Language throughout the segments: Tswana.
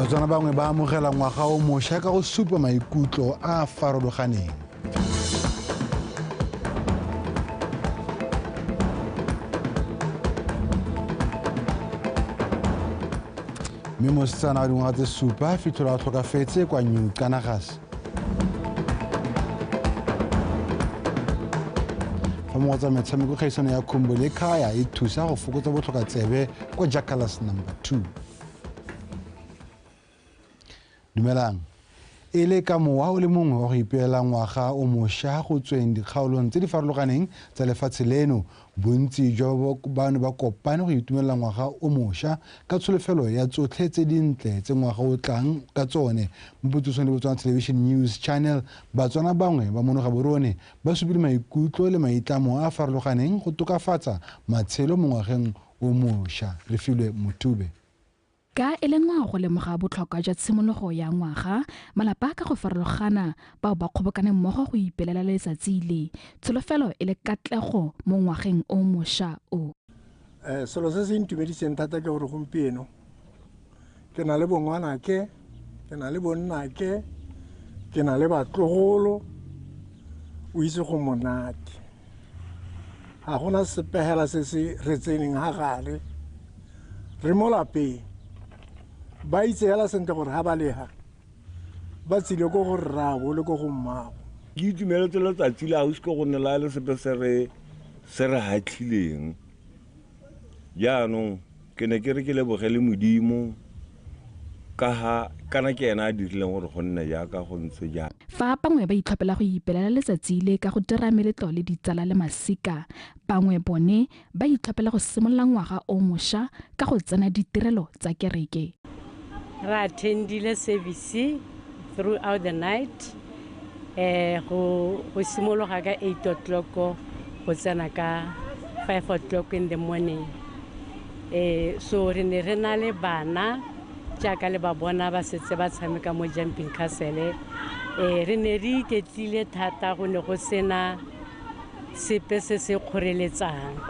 Batswana bangwe ba amogela ngwaga o mošwa ka go supa maikutlo a a farologaneng. Mme mosetsana wa dingwaga tse 7 a fitlhelwa a tlhokafetse kwa New Kanagas. Fa mo go tsa metshameko, kgaisano ya Khumbule Khaya e thusa go fokotsa botlhokatsebe kwa Jackalas number 2. Dumelang. E le ka mowa o le mongwe wa go ipeela ngwaga o mošwa go tsweng dikgaolong tse di farologaneng tsa lefatshe leno, bontsi jwa bano ba kopane go itumelela ngwaga o mošwa ka tsholofelo ya tsotlhe tse dintle tse ngwaga o tlang ka tsone. Mo potsosong le Botswana Television News Channel, Batswana bangwe ba mono Gaborone ba supile maikutlo le maitlamo a a farologaneng go tokafatsa matshelo mo ngwageng o mošwa. Re filwe Motube. Ka e le ngwao go lemoga botlhokwa jwa tshimologo ya ngwaga, malapa ka go farologana bao ba kgobokane mmogo go ipelela letsatsi le, tsholofelo e le katlego mo ngwageng o mošwa o. Selo se se ntumediseng thata ke gore gompieno ke na le bongwanake, ke na le bonnake, ke na le batlogolo, o itse go monate. Ga gona sepe hela se se re tseneng ha gare, re mo lapeng. Ba itse hela sentle gore ha ba leha ba tsile ko go rraabo le ko go mmaabo. Ke itumeletse letsatsi le ausi ke go nne la le sepe se re hatlhileng. Jaanong ke ne ke re ke leboge le Modimo ka ha kana ke ena a dirileng gore go nne jaaka go ntse jang. Fa bangwe ba itlhophela go ipelela letsatsi le ka go dira meletlo le ditsala le masika, bangwe bone ba itlhophela go simolola ngwaga o mošwa ka go tsena ditirelo tsa kereke. Re attendile service throughout the night, go simologa ka 8 o'clock go tsena ka 5 o'clock in the morning. So re ne re na le bana jaaka le ba bona ba setse ba tshameka mo jumping castle. Re ne re iketlile thata, go ne go sena sepe se se kgoreletsang.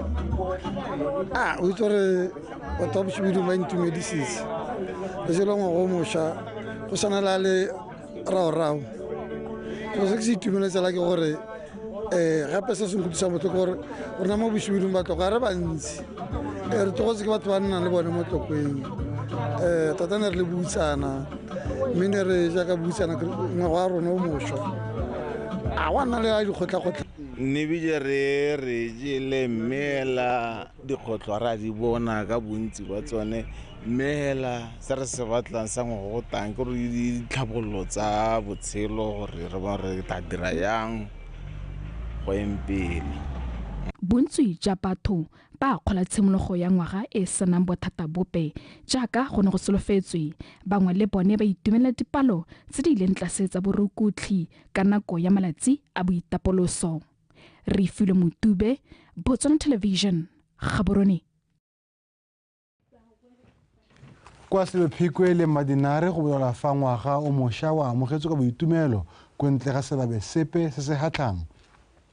O itse gore batho ba Bosibidi ba ntumedisitse. Re jele ngwaga o mošwa go tshwana le a le rao-rao. Selo se ke se itumeletsela ke gore gape se se nkutlwisang botlhoko gore rona mo Bosibiding ba Tlokwe ga re bantsi. Re tlogetse ke batho ba nnang le bone mo Tlokweng. Tota ne re le butsana, mme ne re jaaka butsana ngwaga wa rona o mošwa. A wa nna le a dikgotlha-kgotlha. Mme ebile re jele mme hela dikgotlhwa ra di bona ka bontsi ba tsone, mme hela se re se batlang sa ngwaga o tlang ke gore ditlhabololo tsa botshelo gore re ba re tla dira yang go eng pele. Bontsi jwa batho ba akgola tshimologo ya ngwaga e senang bothata bope jaaka go ne go solofetswe. Bangwe le bone ba itumelela dipalo tse di ileng tlase tsa borukutlhi ka nako ya malatsi a boitapoloso. Re filwe Motube, Botswana Television, Gaborone. Kwa Selephikwe le Madinare go bolelwa fa ngwaga o mošwa o amogetswe ka boitumelo ko ntle ga selabe sepe se se hatlhang.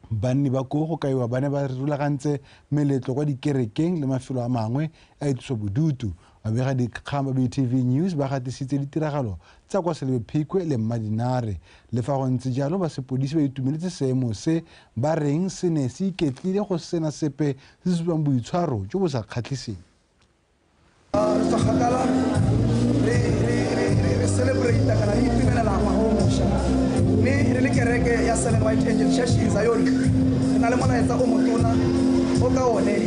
Banni ba koo go kaiwa ba ne ba rulagantse meletlo kwa dikerekeng le mafelo a mangwe a itlosobodutu. Babega dikgang ba BTV News ba gatisitse ditiragalo tsa kwa Selephikwe le Madinare. Le fa go ntse jalo, ba sepodisi ba itumeletse seemo se ba reng se ne se iketlile go sena sepe se se supang boitshwaro jo bo sa kgatlhiseng. Re tswa kgakala re celebrate kana re itumelela ngwaga o mošwa, mme re le kereke ya Seven White Angel Church in Zion re na le molaetsa o motona o ka one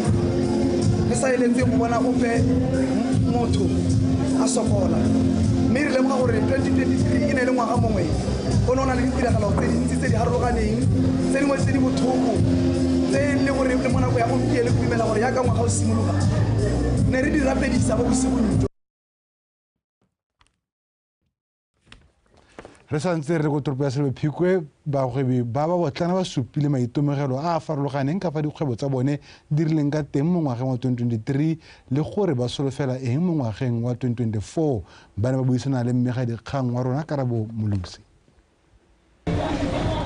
re sa eletseng go bona ope motho a sokola. Mme re lemoga gore 2023 e ne e le ngwaga mongwe o ne o na le ditiragalo tse dintsi tse di harologaneng, tse dingwe tse di botlhoko, tse e le gore le mo nako ya gompieno ke dumela gore yaka ngwaga o simologa ne re di rapedisa mo bosigong jo. Re santse re ko toropo ya Selephikwe, bagwebi ba ba botlana ba supile maitemogelo a a farologaneng ka fa dikgwebo tsa bone di rileng ka teng mo ngwageng wa 2023 le gore ba solofela eng mo ngwageng wa 2024. Ba ne ba buisana le mmegadikgang wa rona Karabo Molusi.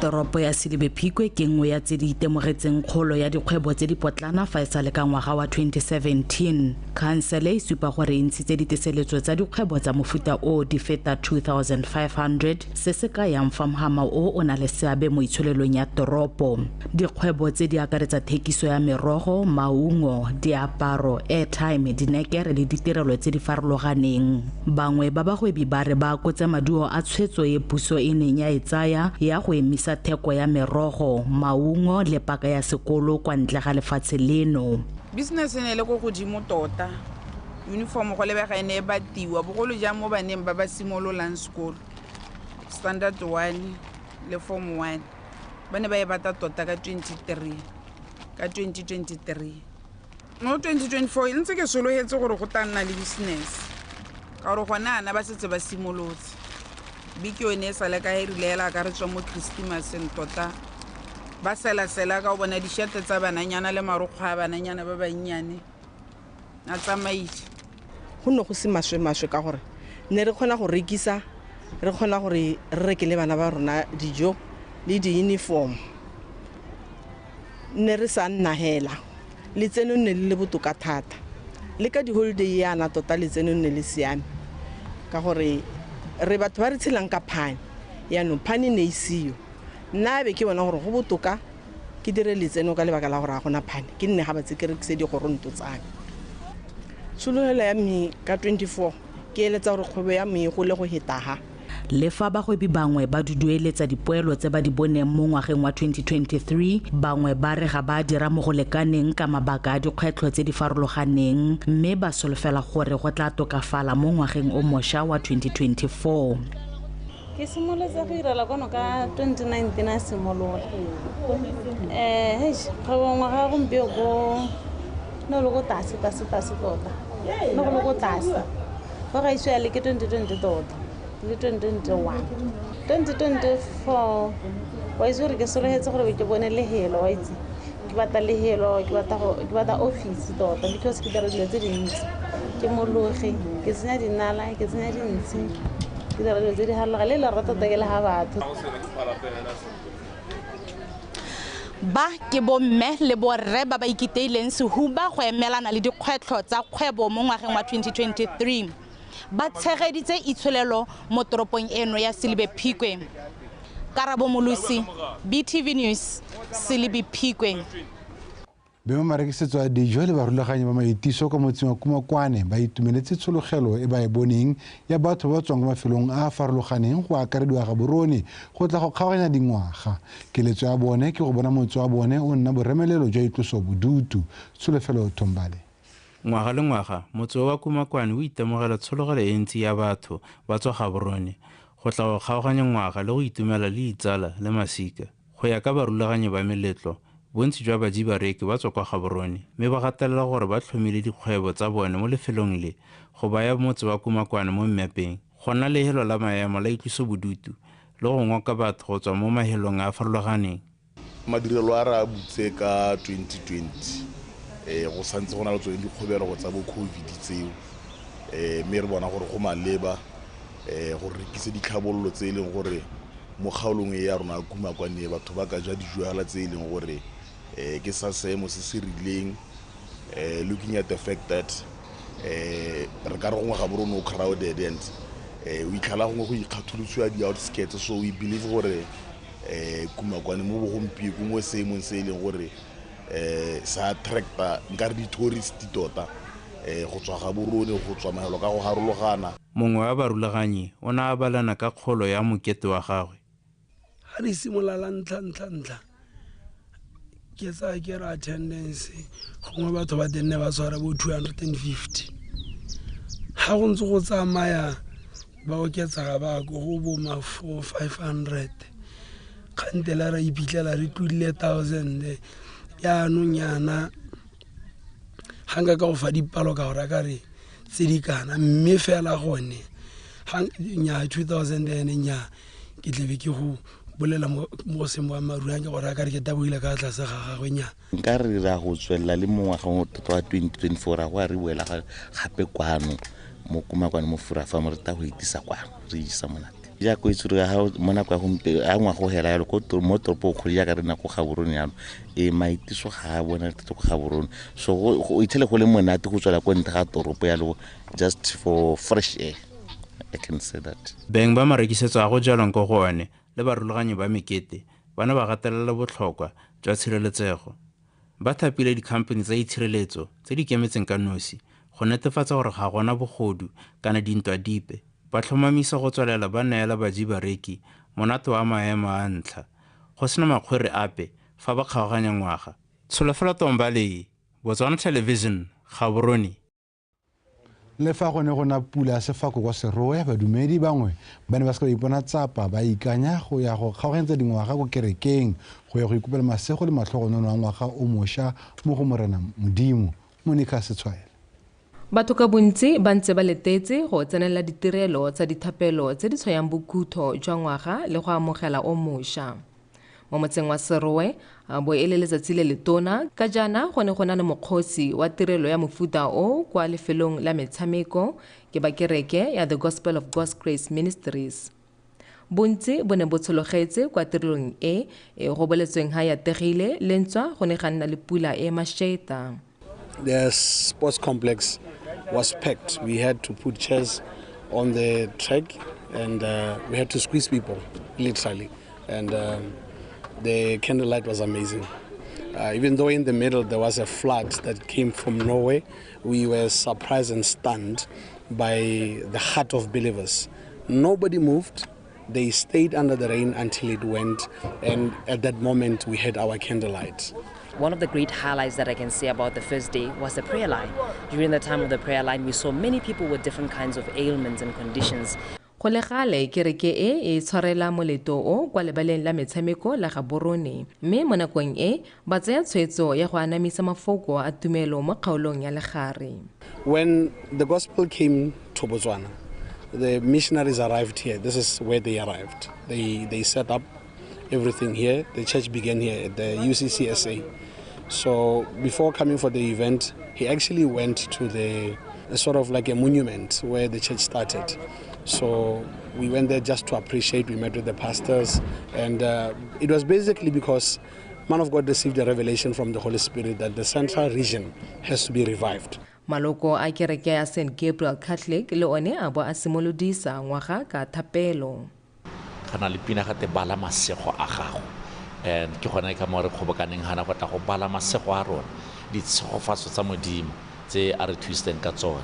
Toropo ya Selebi Phikwe ke nngwe ya tse di itemogetseng kgolo ya dikgwebo tse di potlana fa e sa le ka ngwaga wa 2017. Khansele e supa gore e ntshitse diteseletso tsa dikgwebo tsa mofuta o di feta 2500, se se kayang fa mohama o o na le seabe mo itsholelong ya toropo. Dikgwebo tse di akaretsa thekiso ya merogo, maungo, diaparo, airtime, dinekere le ditirelo tse di farologaneng. Bangwe ba bagwebi ba re ba akotse maduo a tshwetso e puso e neng ya e tsaya ya go emisa theko ya merogo, maungo le paka ya sekolo kwa ntle ga lefatshe leno. Business e ne le ko godimo tota. Uniform go lebega e ne e batiwa bogolo jang mo baneng ba ba simololang sekolo. Standard 1 le form 1. Ba ne ba e bata tota ka 23, ka 2023. Mo 2024 e ntse ke sologetse gore go tla nna le business. Ka gore gone ana ba setse ba simolotse. Beke yone e sale ka e rile hela ka re tswa mo Christmaseng tota. Ba sela-sela ka go bona dišete tsa bananyana le marokgwe a bananyana ba bannyane a tsamaile. Go ne go se maswe-maswe ka gore ne re kgona go rekisa, re kgona gore re rekele bana ba rona dijo le di-uniform. Ne re sa nna hela, letseno ne le le botoka thata. Le ka di-holiday yana tota letseno ne le siame ka gore re batho ba re tshelang ka phane, yaanong phane ne e seo. Nna be ke bona gore go botoka ke dire letseno ka lebaka la gore ga gona phane, ke nne ga batse ke rekise digoronto tsa me. Tshologelo ya me ka 24 ke eletsa gore kgwebo ya me e gole go heta ha. Le fa bagwebi bangwe ba dudueletsa dipoelo tse ba di boneng mo ngwageng wa 2023, bangwe ba re ga ba dira mo go lekaneng ka mabaka a dikgwetlho tse di farologaneng, mme ba solofela gore go tla tokafala mo ngwageng o mošwa wa 2024. Ke simolotse go irela kwano ka 2019 a simolola. Kgwebo ngwaga gompieno ko ne le ko tlase tlase tlase tota. Ne go le ko tlase. Go ga iso ya le ke 2020 tota. Le 2021. 2024 wa itse gore ke sologetse gore ke bone lehelo, wa itse. Ke batla lehelo, ke batla office tota because ke dira dilo tse dintsi. Ke mologi, ke tsenya dinala, ke tsenya dintshi. Ke dira dilo tse di harologane le lerato tota ke le ga batho. Ba ke bomme le borre ba ba ikiteileng sehuba go emelana le dikgwetlho tsa kgwebo mo ngwageng wa 2023. Ba tshegeditse itsholelo mo toropong eno ya Selebi Phikwe. Karabo Molusi, BTV News, Selebi Phikwe. Beng ba marekisetso a dijo le barulaganyi ba maitiso kwa motseng wa Kumakwane ba itumeletse tshologelo e ba e boneng ya batho ba tswang kwa mafelong a a farologaneng go akarediwa Gaborone go tla go kgaoganya dingwaga. Keletso ya bone ke go bona motse wa bone o nna boremelelo jwa itlosobodutu. Tsholofelo Thombale. Ngwaga le ngwaga motse wa Kumakwane o itemogela tshologelo e ntsi ya batho ba tswa Gaborone go tla go kgaoganya ngwaga le go itumela le ditsala le masika. Go ya ka barulaganyi ba meletlo, bontsi jwa baji bareki ba tswa kwa Gaborone mme ba gatelela gore ba tlhomile dikgwebo tsa bone mo lefelong le go baya motse wa Kumakwane mo mmapeng, go nna lehelo la maemo la itlosobodutu le go ngoka batho go tswa mo mahelong a a farologaneng. Madirelo a re a butse ka 2020, go santse go na le tsone dikgobelo tsa bo COVID tseo, mme re bona gore go maleba gore rekise ditlhabololo tse e leng gore mo kgaolong e ya rona ya Kumakwane batho ba ka ja dijuala tse e leng gore ke sa seemo se se rileng, looking at the fact that re ka re gongwe Gaborone o crowded and o itlhela gongwe go ikgatholosiwa di-outskirts, so we believe gore Kumakwane mo bogompieno mo seemong se e leng gore sa attracta nka re di-tourist tota go tswa Gaborone go tswa mahelo ka go harologana. Mongwe wa barulaganyi o ne a abalana ka kgolo ya mokete wa gagwe. Ga re simolola la ntlha ke tsaya ke re attendance gongwe batho ba tenne ba tshwara bo 250. Ga go ntse go tsamaya ba oketsega ba ko go bo ma 4 500. Kgantele ra iphitlhela re tlodile 1000. Yaanong yana ga nka ka go fa dipalo ka gore ka re tse di kana, mme fela gone nya 2000 ene nya ke tlebe ke go bolela mo go seng boammaaruri, ke gore a ka re ke taboile ka tlase ga gagwe nya. Nka re ra go tswelela le mo ngwageng tota wa 2024 ra go a re boela gape kwano mo Kumakwane mo Furafa mo re tla go itisa kwano re isa monate. Jaaka o itse gore ga mo nako ya gompieno a ngwaga o hela yalo ko mo toropong kgolo jaaka re nako Gaborone yalo, maitiso ga a bona thata ko Gaborone. So go itlhele go le monate go tswela ko ntle ga toropo yalo, just for fresh air, I can say that. Beng ba marekisetso a go jalwang ko go one le barulaganyi ba mekete ba ne ba gatelela botlhokwa jwa tshireletsego. Ba thapile dikhamphani tsa itshireletso tse di ikemetseng ka nosi go netefatsa gore ga gona bogodu kana dintwa dipe. Ba tlhomamisa go tswelela ba neela baji bareki monate wa maemo a ntlha go sena makgwere ape fa ba kgaoganya ngwaga. Tsholofelo Tombale, Botswana Television, Gaborone. Le fa go ne go na pula ya sefako kwa Serowe, badumedi bangwe ba ne ba seka ba ipona tsapa, ba ikanya go ya go kgaoganyetsa dingwaga ko kerekeng go ya go ikopela masego le matlhogonono a ngwaga o mošwa mo go Morena Modimo. Monica Setshwaela. Batho ka bontsi ba ntse ba letetse go tsenela ditirelo tsa dithapelo tse di tshwayang bokhutlo jwa ngwaga le go amogela o mošwa. Mo motseng wa Serowe a bo e le letsatsi le letona ka jaana go ne go na le mokgosi wa tirelo ya mofuta o kwa lefelong la metshameko ke ba kereke ya The Gospel of God's Grace Ministries. Bontsi bo ne bo tshologetse kwa tirelong e e go boletsweng ha ya tegile le ntswa go ne ga nna le pula e mašeta. The sports complex was packed. We had to put chairs on the track and we had to squeeze people, literally. And the candlelight was amazing. Even though in the middle there was a flood that came from nowhere, we were surprised and stunned by the heart of believers. Nobody moved. They stayed under the rain until it went, and at that moment we had our candlelight. One of the great highlights that I can say about the first day was the prayer line. During the time of the prayer line, we saw many people with different kinds of ailments and conditions. Go le gale kereke e e tshwarela moleto o kwa lebaleng la metshameko la Gaborone, mme mo nakong e ba tsaya tshwetso ya go anamisa mafoko a tumelo mo kgaolong ya legare. When the gospel came to Botswana, the missionaries arrived here. This is where they arrived. They set up everything here. The church began here at the UCCSA. So before coming for the event, he actually went to the sort of like a monument where the church started. So we went there just to appreciate. We met with the pastors, and it was basically because man of God received a revelation from the Holy Spirit that the central region has to be revived. Maloko a kereke ya St. Gabriel Catholic le one a bo a simolodisa ngwaga ka thapelo. Ga na le pina gate bala masego a gago, and ke gone ka mo re kgobokaneng gana go tla go bala masego a rona, ditshegofatso tsa Modimo tse a re thusitseng ka tsone,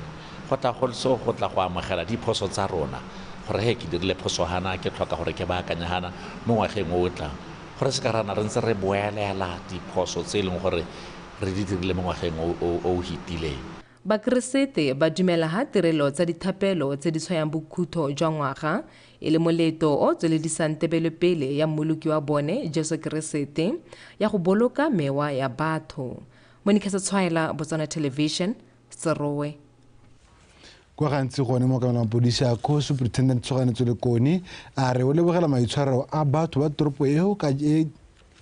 go tla go so go tla go amogela diphoso tsa rona gore he ke dirile phoso hana, ke tlhoka gore ke baakanye hana mo ngwageng o o tlang, gore se ka rana re ntse re boelela diphoso tse e leng gore re di dirile mo ngwageng o hitileng. Bakeresete ba dumela ha tirelo tsa dithapelo tse di tshwayang bokhutlo jwa ngwaga e le moleto o tsweledisang tebelopele ya mmoloki wa bone Jesu Keresete ya go boloka mewa ya batho. Monica Setshwaela, Botswana Television, Serowe. Kwa gantsi gone mo kamelang mapodisi a ko Superintendent Tshoganetso Lekone a re o lebogela maitshwaro a batho ba toropo eo ka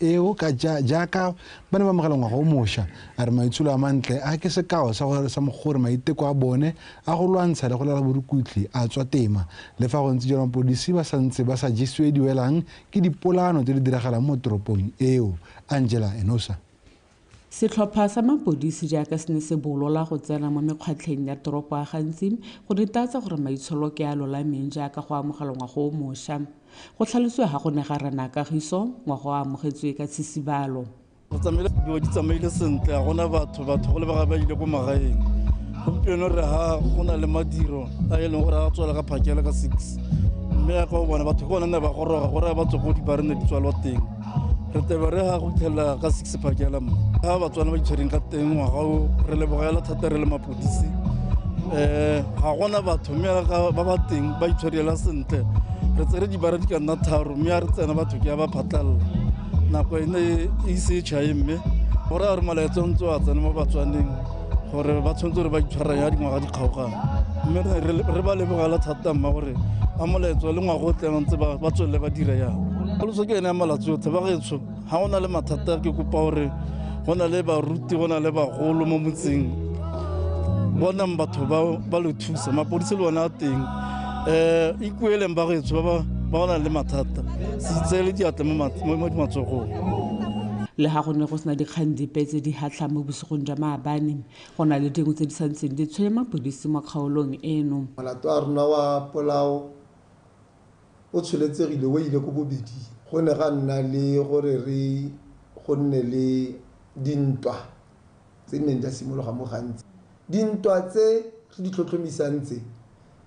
eo ka jaaka ba ne ba amogela ngwaga o mošwa. A re maitsholo a mantle a ke sekao sa gore sa mogore maiteko a bone a go lwantsha le go lela borukutlhi a tswa tema. Le fa go ntse jalo, mapodisi ba santse ba sa jesiwe diwelang ke dipolano tse di diragalang mo toropong eo. Angela Enosa. Setlhopha sa mapodisi jaaka se ne se bolola go tsena mo mekgwatlheng ya toropo ya gantsi go netefatsa gore maitsholo ke a lolameng jaaka go amogela ngwaga o mošwa. Go tlhalosiwa ga go ne ga rena kagiso ngwaga o amogetswe ka tshisibalo. Go tsamaile dilo di tsamaile sentle, ga gona batho go lebega ba ile ko magaeng. Gompieno re ha go na le madiro a e leng gore a tswela ka phakela ka 6, mme ya ka o bona batho ke bona ne ba goroga gore ba tswe ko dibareng ne di tswalwa teng. Re tebe re ha go fitlhelela ka 6 phakela mo. Ga Batswana ba itshwereng ka teng ngwaga o re lebogela thata re le mapodisi. Ga gona batho mme ba ba teng ba itshwarela sentle. Re tsere dibara di ka nna 3 mme a re tsena batho ke a ba phatlalla. Nako e ne e ise e tšhae, mme gore a re molaetsa o ntse o a tsena mo Batswaneng gore ba tshwanetse gore ba itshwara ya dingwaga di kgaogana. Mme re ba lebogela thata mma gore a molaetsa le ngwaga o tlang ntse ba tswelele ba dira jang. Tlhaloso ke ene ya malatsi otlhe ba gaetsho, ga go na le mathata ke kopa gore go na le baruti, go na le bagolo mo motseng, bonang batho ba le thusa. Mapodisi le one a teng, ikueleng ba gaetsho ba Ba ba nang le mathata se itseele diatla mo matsogong. Le ga go ne go sena dikgang dipe tse di hatlhang mo bosigong jwa maabane, go na le dingwe tse di santseng di tshwenya mapodisi mo kgaolong eno. Molato wa rona wa polao o tsholetsegile o ile ko bobedi. Go ne ga nna le gore re go nne le dintwa tse neng di a simologa mo gantsi. Dintwa tse re di tlhotlhomisang tse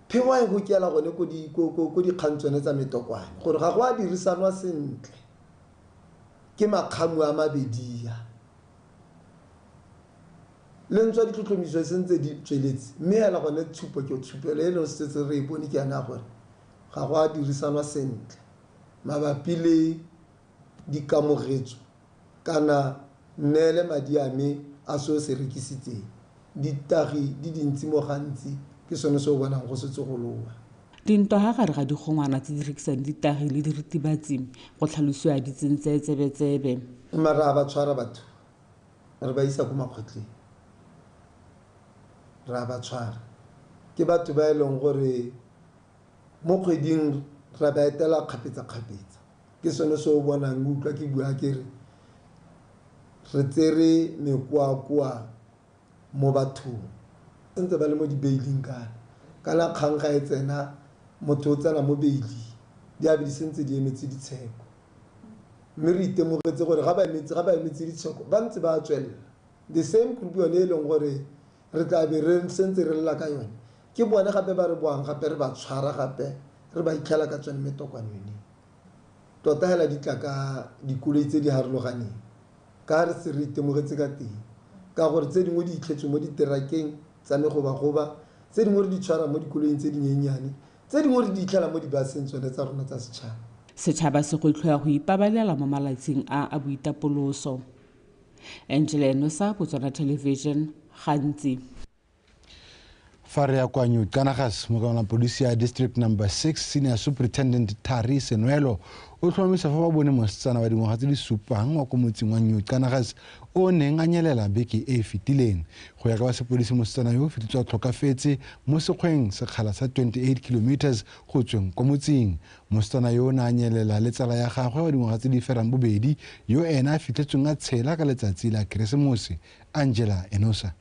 phewa e gokela gone ko dikgang tsone tsa metokwane gore ga go a dirisanwa sentle ke makgamu a mabedi a. Le ntswa ditlhotlhomiso sentse di tsweletse mme hela gone tshupo ke tshupelo e leng setse re e bone ke yana gore ga go a dirisanwa sentle mabapi le dikamogetso kana neele madi a me a se o se rekisitseng. Ditagi di dintsi mo gantsi ke sone se o bonang go setse go loa. Dintwa ga gare ga digongwana tse di rekisang ditagi le diritibatsi go tlhalosiwa di tsentse tsebetsebe. Mara a ba tshwara batho re ba isa ko makgotleng, re a ba tshwara. Ke batho ba e leng gore mo kgweding re ba etela kgapetsa-kgapetsa. Ke sone se o bonang o utlwa ke bua ke re re tsere mekoakoa mo bathong. Ntse ba le mo di-bailing kana kgang ga e tsena motho o tsena mo bailing di a be di sentse di emetse ditsheko. Mme re itemogetse gore ga ba emetse ditsheko ba ntse ba tswelela. The same group yone e leng gore re tla be re sentse re lela ka yone ke bone gape ba re boang gape re ba tshwara gape re ba itlhela ka tsone metokwane yone. Tota hela di tla ka dikoloi tse di harologaneng ka re se re itemogetse ka teng ka gore tse dingwe di itlhetswe mo diterakeng tsa megobagoba, tse dingwe re di tshwara mo dikoloing tse dinyenyane, tse dingwe re di itlhela mo dibaseng tsone tsa rona tsa setšhaba. Setšhaba se gwetlhiwa go ipabalela mo malatsing a a boitapoloso. Angela Enosa, Botswana Television, Gantsi. Fa re ya kwa New Kanagas, mookamela polisi ya District Number 6 Senior Superintendent Thari Senwelo o tlhomamisa fa ba bone mosetsana wa dingwaga tse di supang wa ko motseng wa New Kanagas o neng a nyelela beke e e fetileng. Go ya ka ba sepodisi, mosetsana yo o fitlhetswe a tlhokafetse mo sekgweng sekgala sa 28 kilometers go tsweng kwa motseng. Mosetsana yo o ne a nyelela le tsala ya gagwe wa dingwaga tse di ferang bobedi yo ena a fitlhetsweng a tshela ka letsatsi la Keresemose. Angela Enosa.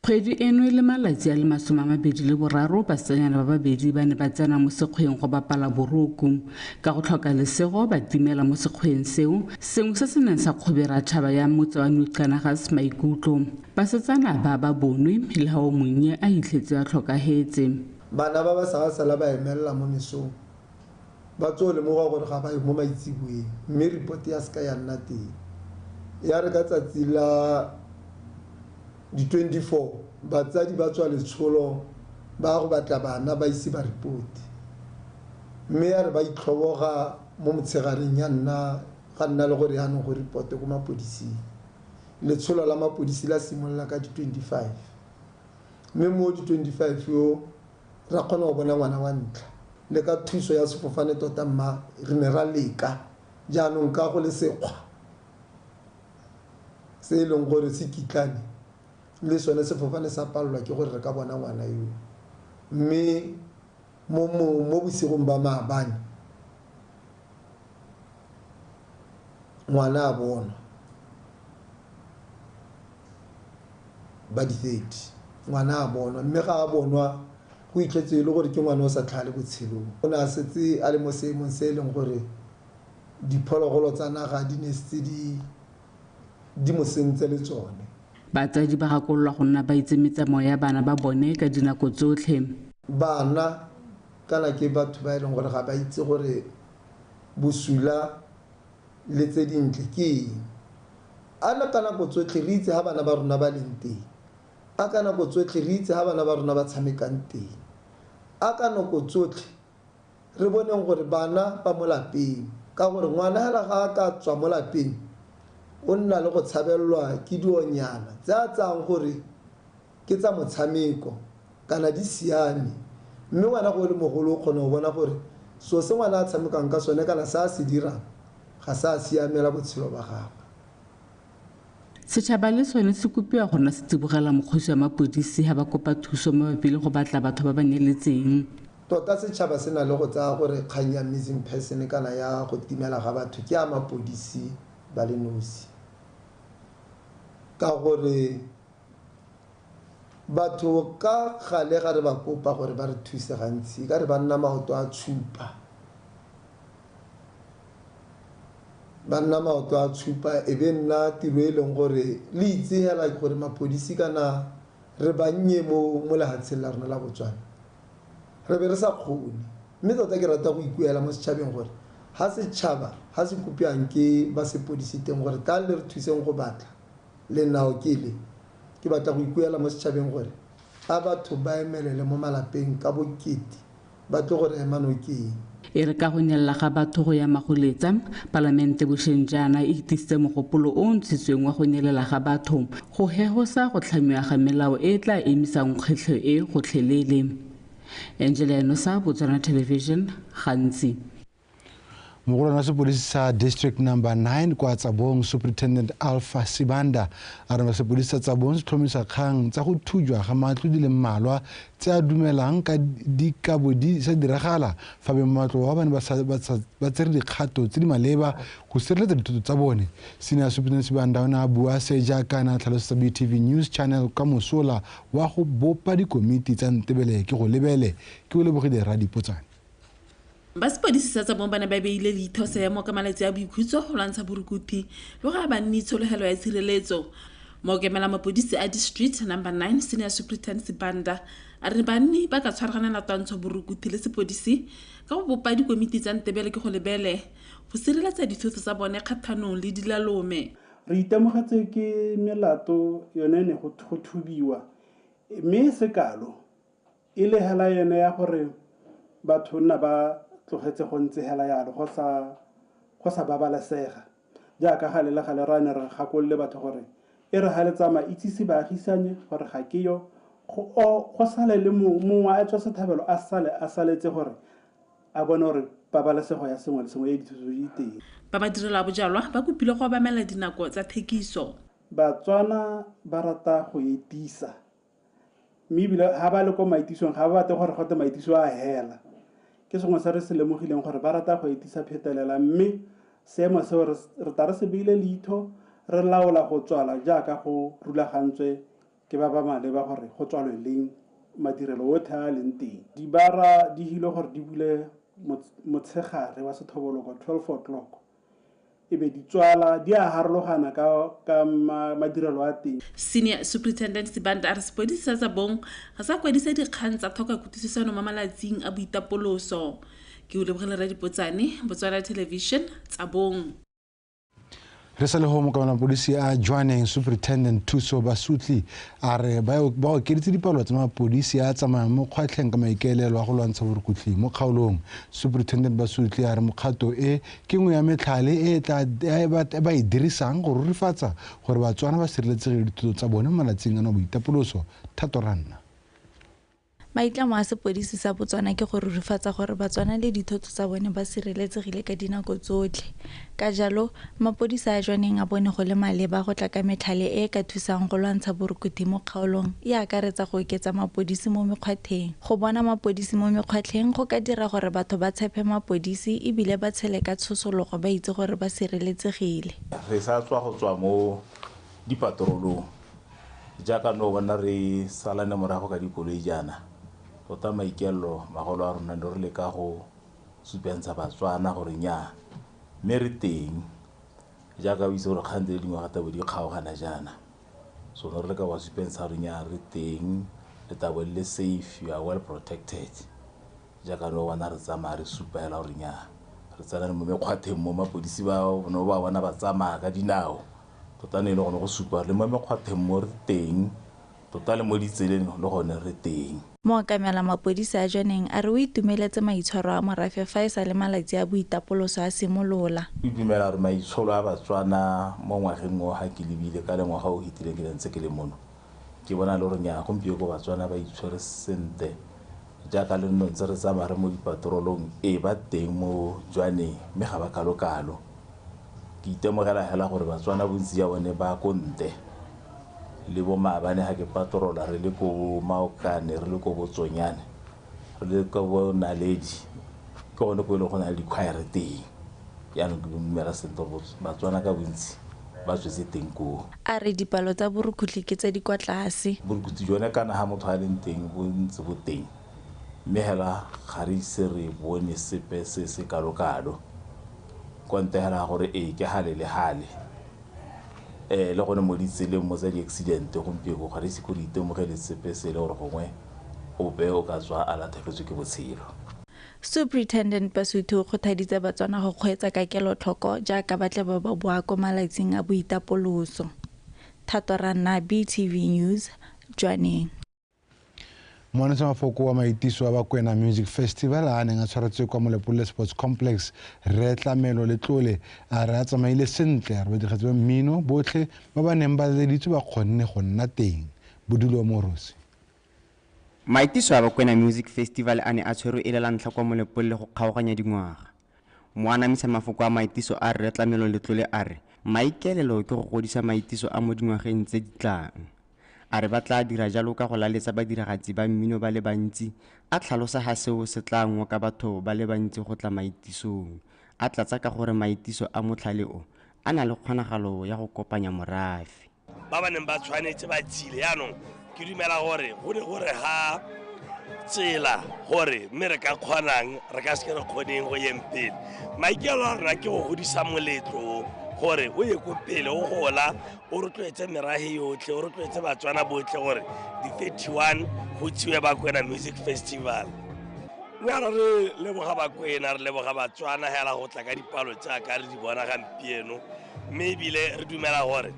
Kgwedi eno e le malatsi a le 23, basetsanyana ba babedi ba ne ba tsena mo sekgweng go bapala boroko. Ka go tlhoka lesego ba timela mo sekgweng seo, sengwe se se neng sa kgobera tšhaba ya motse wa New Kanagas maikutlo. Basetsana ba ba bonwe le ha o monnye a itlhetse a tlhokahetse. Bana ba ba sa sala ba emelela mo mesong ba tso lemoga gore ga ba ye mo maitseboeng mme report ya seka ya nna teng. Ya re ka tsatsi la di 24 batsadi ba tswa letsholo ba go batla bana ba ise ba report, mme ya re ba itlhoboga mo motshegareng ya nna ga nna le gore yaanong go reporte ko mapodising. Letsholo la mapodisi la simolola ka di 25, mme mo di 25 yo ra kgona go bona ngwana wa ntlha le ka thuso ya sefofane tota mma re ne ra leka jaanong ka go le sekgwa se e leng gore se kitlane le sone sefofane sa palelwa ke gore re ka bona ngwana yo. Mme mo bosigong ba maabane ngwana a bonwa ba di 30, ngwana a bonwa mme ga a bonwa go itlhetse e le gore ke ngwana o sa tlhale botshelong. O ne a setse a le mo seemong se e leng gore diphologolo tsa naga di ne setse di mo sentse le tsone. Batsadi ba gakololwa go nna ba itse metsamao ya bana ba bone ka dinako tsotlhe. Bana kana ke batho ba e leng gore ga ba itse gore bosula le tse dintle ke eng. A ka nako tsotlhe re itse ha bana ba rona ba leng teng, a ka nako tsotlhe re itse ha bana ba rona ba tshamekang teng, a ka nako tsotlhe re boneng gore bana ba mo lapeng, ka gore ngwana hela ga a ka tswa mo lapeng o nna le go tshabelelwa ke dionyana tse a tsayang gore ke tsa motshameko kana di siame, mme ngwana go le mogolo o kgona go bona gore so se ngwana a tshamekang ka sone kana se a se dirang ga se a siamela botshelo ba gagwe. Setšhaba le sone se kopiwa go nna se tsibogela mokgosi wa mapodisi ha ba kopa thuso mabapi le go batla batho ba ba nyeletseng. Tota setšhaba se na le go tsaya gore kgang ya missing person kana ya go timela ga batho ke a mapodisi ba le nosi, ka gore batho ka gale ga re ba kopa gore ba re thuse gantsi ka re ba nna maoto a tshupa, ba nna maoto a tshupa e be nna tiro e leng gore le itse hela gore mapodisi kana re bannye mo lehatsheng la rona la Botswana, re be re sa kgone. Mme tota ke rata go ikuela mo setšhabeng gore ha setšhaba ha se kopiwang ke ba sepodisi teng gore tla le re thuseng go batla lenao ke le, ke batla go ikuela mo setšhabeng gore a batho ba emelele mo malapeng ka bokete ba tlo go re ema nokeng. E re ka go nyelela ga batho go ya magoletsa, palamente bošeng jaana e itisitse mogopolo o o ntshitsweng wa go nyelela ga batho go hegosa go tlhamiwa ga melao e e tla emisang kgwetlho e gotlhelele. Angela Enosa, Botswana Television, Gantsi. Mogolwane wa sepodisi sa District Number 9 kwa Tsabong, Superintendent Alpha Sibanda, a re sepodisi sa Tsabong se tlhomisa kgang tsa go thujwa ga matlo di le mmalwa tse a dumelang ka dikabo di sa diragala fa beng matlo ba bane ba tsere dikgato tse di maleba go sireletsa dithoto tsa bone. Senior Superintendent Sibanda o ne a bua se jaaka a ne a tlhalosetsa BTV News Channel ka mosola wa go bopa dikomiti tsa Ntebele ke go lebele ke o lebogile Radipotsane. Ba sepodisi sa Tsabong ba ne ba beile leitho seemo ka malatsi a boikhutso go lwantsha borukuthi le go ba nne tshologelo ya tshireletso. Mookemela mapodisi a District Number 9 Senior Superintendent Sibanda a re banni ba ka tshwaraganela twantsho borukuthi le sepodisi ka go bopa dikomiti tsa Ntebele ke go lebele go sireletsa dithoto tsa bone kgathanong le dilalome. Re itemogetse ke melato yone ne go thubiwa, mme sekalo e le hela yone ya gore batho nna ba tlogetse go ntse hela yalo go sa babalesega. Jaaka gale le gale ra ne re gakolole batho gore e re ga le tsamaya itsise baagisanye gore ga ke yo, go sale le mongwe a tswa sethabelo a sale a saletse gore a bone gore pabalesego ya sengwe le sengwe e dithuso di teng. Ba ba direla bojalwa ba kopile go obamela dinako tsa thekiso. Batswana ba rata go etisa, mme ebile ga ba le ko maitisong ga ba batle gore gote maitiso a hela. Ke sengwe se re se lemogileng gore ba rata go etisa phetelela, mme seemo seo re tla re se beile leitho, re laola go tswala jaaka go rulagantswe ke ba ba maleba gore go tswalwe leng madirelo otlhe a leng teng. Dibara di hile gore di bule motshegare wa sethoboloko 12 o'clock, e be di tswala di a harologana ka madirelo a teng. Senior Superintendent Sibanda a re sepodisi sa Tsabong ga sa kwadisa dikgang tsa tlhoka kutlwisisano mo malatsing a boitapoloso. Ke o lebogile Radipotsane, Botswana Television, Tsabong. Re sa le go mokamela mapodisi a Jwaneng, Superintendent Thuso Basutli a re ba okeditse dipalo tsa mapodisi a tsamayang mo kgwatlheng ka maikaelelo a go lwantsha borukutlhi mo kgaolong. Superintendent Basutli a re mokgato e ke nngwe ya metlhale e ba e dirisang go rurifatsa gore Batswana ba sireletsegile dithoto tsa bone mo malatsing ano a boitapoloso. Thato Ranna. Maitlamo a sepodisi sa Botswana ke go rurifatsa gore Batswana le dithoto tsa bone ba sireletsegile ka dinako tsotlhe. Ka jalo, mapodisa a Jwaneng a bone go le maleba go tla ka metlhale e e ka thusang go lwantsha borukuthi mo kgaolong, e akaretsa go oketsa mapodisi mo mekgwatheng. Go bona mapodisi mo mekgwatlheng go ka dira gore batho ba tshepe mapodisi ebile ba tshele ka tshosologo ba itse gore ba sireletsegile. Re sa tswa go tswa mo dipatrolong jaaka no bona re salane morago ka dikoloi jaana. Tota maikaelelo magolo a rona ne re leka go supentsha Batswana gore nnyaa, mme re teng jaaka o itse gore kgang tse dingwe gape bo di kgaogana jaana. So ne re leka go supentsha gore nnyaa re teng, le tla bo le safe, you are well protected. Jaaka no bona re tsamaya re supa hela gore nnyaa re tsena mo mekgwatheng mo mapodisi ba no ba bona ba tsamaya ka dinao. Tota ne e le gone go supa le mo mekgwatheng mo re teng, tota le mo ditseleng le gone re teng. Mookamela mapodisi a Jwaneng a re o itumeletse maitshwaro a morafe fa e sa le malatsi a boitapoloso a simolola. Ke dumela gore maitsholo a Batswana mo ngwageng o ga ke lebile ka le ngwaga o fetileng ke ntse ke le mono, ke bona le gore nnyaa gompieno ko Batswana ba itshwere sentle jaaka le nno ntse re tsamaya re mo dipatrolong, e ba teng mo Jwaneng mme ga ba kalo-kalo. Ke itemogela hela gore Batswana bontsi ja bone ba ko ntle, le bo maabane ga ke patrola re le ko Maokane, re le ko Botsonyane, Le ka bo Naledi ke gone ko e leng go na le dikhwaere teng. Jaanong ke dumela sentle gore Batswana ka bontsi ba tswetse teng koo. A re dipalo tsa borukhutlhi ke tse di kwa tlase. Borukhutlhi jone kana ga motho a leng teng bo ntse bo teng, mme hela ga re ise re bone sepe se se kalo-kalo kwa ntle hela gore ee ke gale le gale. Le gone mo ditseleng mo tsa di-accident gompieno ga re ise ko re itemogele sepe se e le gore gongwe ope o ka tswa a latlhegetswe ke botshelo. Superintendent Basotho o kgothaditse Batswana go kgweetsa ka kelotlhoko jaaka ba tla ba boa ko malatsing a boitapoloso. Thato Ranna, BTV News, Jwaneng. Moanetsa mafoko wa maitiso a Bakwena Music Festival a neng a tshwaretswe kwa Molepolole Sports Complex, Rre Tlamelo Letlole a re a tsamaile sentle, a re badirgatsi ba mmino botlhe ba ba neng ba leleditswe ba kgonne go nna teng. Bodulo Morosi. Maitiso a Bakwena Music Festival a ne a tshwerwe e le la ntlha kwa Molepolole go kgaoganya dingwaga. Moanamisa mafoko a maitiso a Rre Tlamelo Letlole a re maikaelelo ke go godisa maitiso a mo dingwageng tse di tlang. A re ba tla dira jalo ka go laletsa badiragatsi ba mmino ba le bantsi, a tlhalosa ga seo se tla ngoka batho ba le bantsi go tla maitisong. A tlatsa ka gore maitiso a motlhale o a na le kgonagalo ya go kopanya morafe. Ba ba neng ba tshwanetse ba tsile jaanong ke dumela gore go ne gore ga tsela gore mme re ka kgonang re ka seke re kgoneng go yeng pele. Maikaelelo a rona ke go godisa moletlo gore o ye ko pele o gola o rotloetse merahe yotlhe o rotloetse Batswana botlhe gore di-31 go tsiwe Bakwena Music Festival. Mme re leboga Bakwena, re leboga Batswana hela go tla ka dipalo jaaka re di bona gampieno, mme ebile re dumela gore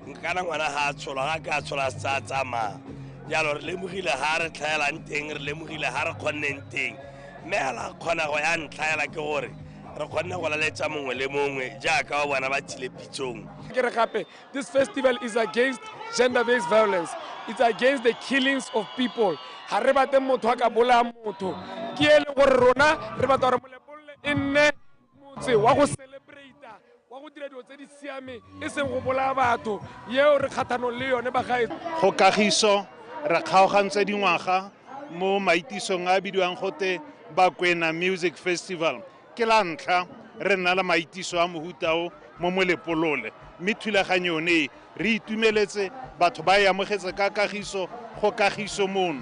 nkana ngwana ga a tsholwa ga ka tsholwa se tsa tsamaya. Jalo re lemogile ga re tlhaelang teng, re lemogile ga re kgonneng teng, mme hela kgonego ya ntlha hela ke gore re kgonne go laletsa mongwe le mongwe jaaka ba bona ba tsile pitsong. Ke re gape, this festival is against gender-based violence. It's against the killings of people. Ga re batle motho a ka bolaya motho. Ke e leng gore rona re batla gore Molepolole e nne motse wa go celebrate, wa go dira dilo tse di siameng, e seng go bolaya batho. Yeo re kgathanong le yone bagaetsho. Go kagiso re kgaogantse dingwaga mo maitisong a bidiwang gote Bakwena Music Festival. Ke la ntlha re nna le maitiso a mohuta o mo Molepolole, mme thulaganyo yone e re itumeletse, batho ba e amogetse ka kagiso, go kagiso mono.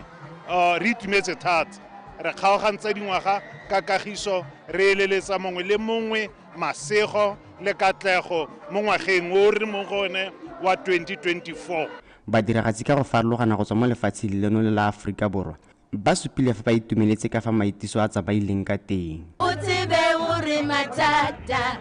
Re itumetse thata, re kgaogantse dingwaga ka kagiso, re eleletsa mongwe le mongwe masego le katlego mo ngwageng o re mo go one wa 2024. Badiragatsi ka go farologana go tswa mo lefatsheng leno le la Aforika Borwa ba supile fa ba itumeletse ka fa maitiso a tsamaileng ka teng. O tsebe hore mathata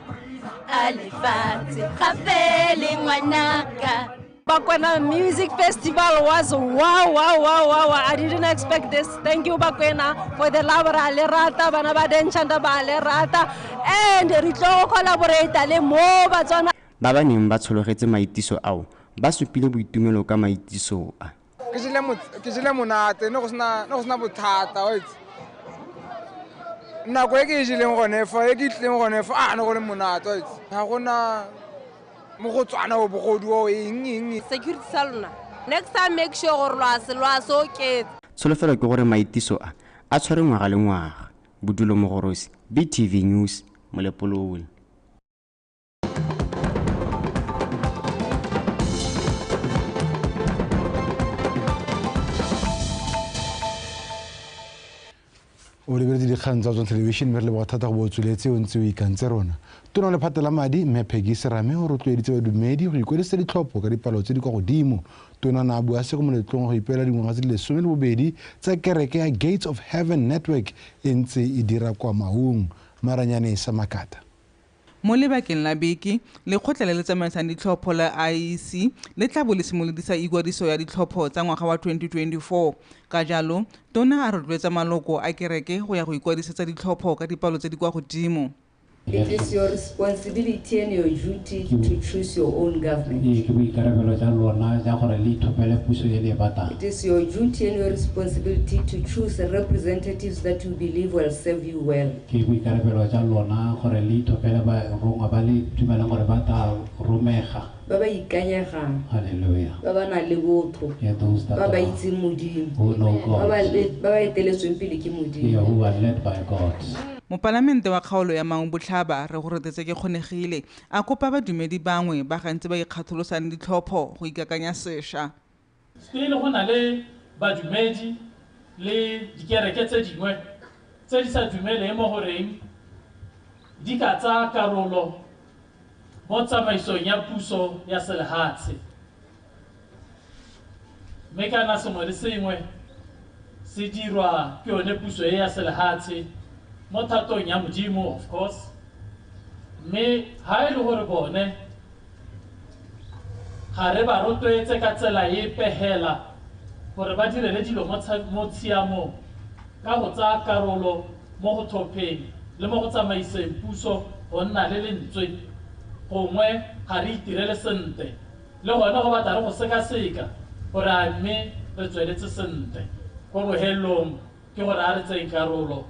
a lefatshe ga fele ngwanaka. Bakwena Music Festival was wow, wow, wow, wow. I didn't expect this. Thank you, Bakwena, for the love. Ra le rata, bana ba Denchanda ba le rata. And re tlo collaborate le mo Batswana. Ba ba neng ba tshologetse maitiso ao ba supile boitumelo ka maitiso a. Ke jele monate, ne go sena bothata, wa itse. Nako e ke e jeleng gone fa, e ke tlileng gone fa, a ne go le monate, wa itse. Ga gona mo go tswana o bogodu o eng eng. Security sa lona. Next time make sure gore lwa se oketse. Tsholofelo ke gore maitiso a a tshware ngwaga le ngwaga. Bodulo Mogorosi, BTV News, Molepolole. O lebeletse dikgang tsa Tswana Television mme re leboga thata go bo o tsweletse o ntse o ikantse rona. Tona wa lephata la madi mme Peggy Serame o rotloeditse badumedi go ikwadisetsa ditlhopho ka dipalo tse di kwa godimo. Tona na a bua se ko moletlong go ipeela dingwaga tse di 12 tsa kereke ya Gates of Heaven Network e ntse e dira kwa Maung. Maranyane sa Makata. Mo lebakeng la beke, lekgotla le le tsamaisang ditlhopho la IEC le tla bo le simolodisa ikwadiso ya ditlhopho tsa ngwaga wa 2024. Ka jalo, tona a rotloetsa maloko a kereke go ya go ikwadisetsa ditlhopho ka dipalo tse di kwa godimo. It is your responsibility and your duty to choose your own government. It is your duty and your responsibility to choose representatives that you believe will serve you well. Ba ba ikanyegang. Hallelujah. Ba ba nang le botho. Yeah, those that Ba ba are, itseng Modimo. who know Ba ba God. ba ba eteletsweng pele ke Modimo. Yeah, who are led by God. Mopalamente wa kgaolo ya Maun Botlhaba re go retetse ke kgonegile a kopa badumedi bangwe ba gantsi ba ikgatholosang ditlhopho go ikakanya sešwa. Still go na le badumedi le dikereke tse dingwe tse di sa dumeleng mo goreng di ka tsaya karolo mo tsamaisong ya puso ya selehatshe. Mme kana sengwe le sengwe se dirwa ke yone puso e ya selehatshe mo thatong ya Modimo, of course. Mme ha e le gore bone ga re ba rotloetse ka tsela epe hela gore ba direle dilo mo tshiamong ka go tsaya karolo mo go tlhopheng le mo go tsamaiseng puso go nna le lentswe, gongwe ga re itirele sentle le gone go batla re go sekaseka gore a mme re tsweletse sentle. Ko bohelong ke gore a re tseyeng karolo.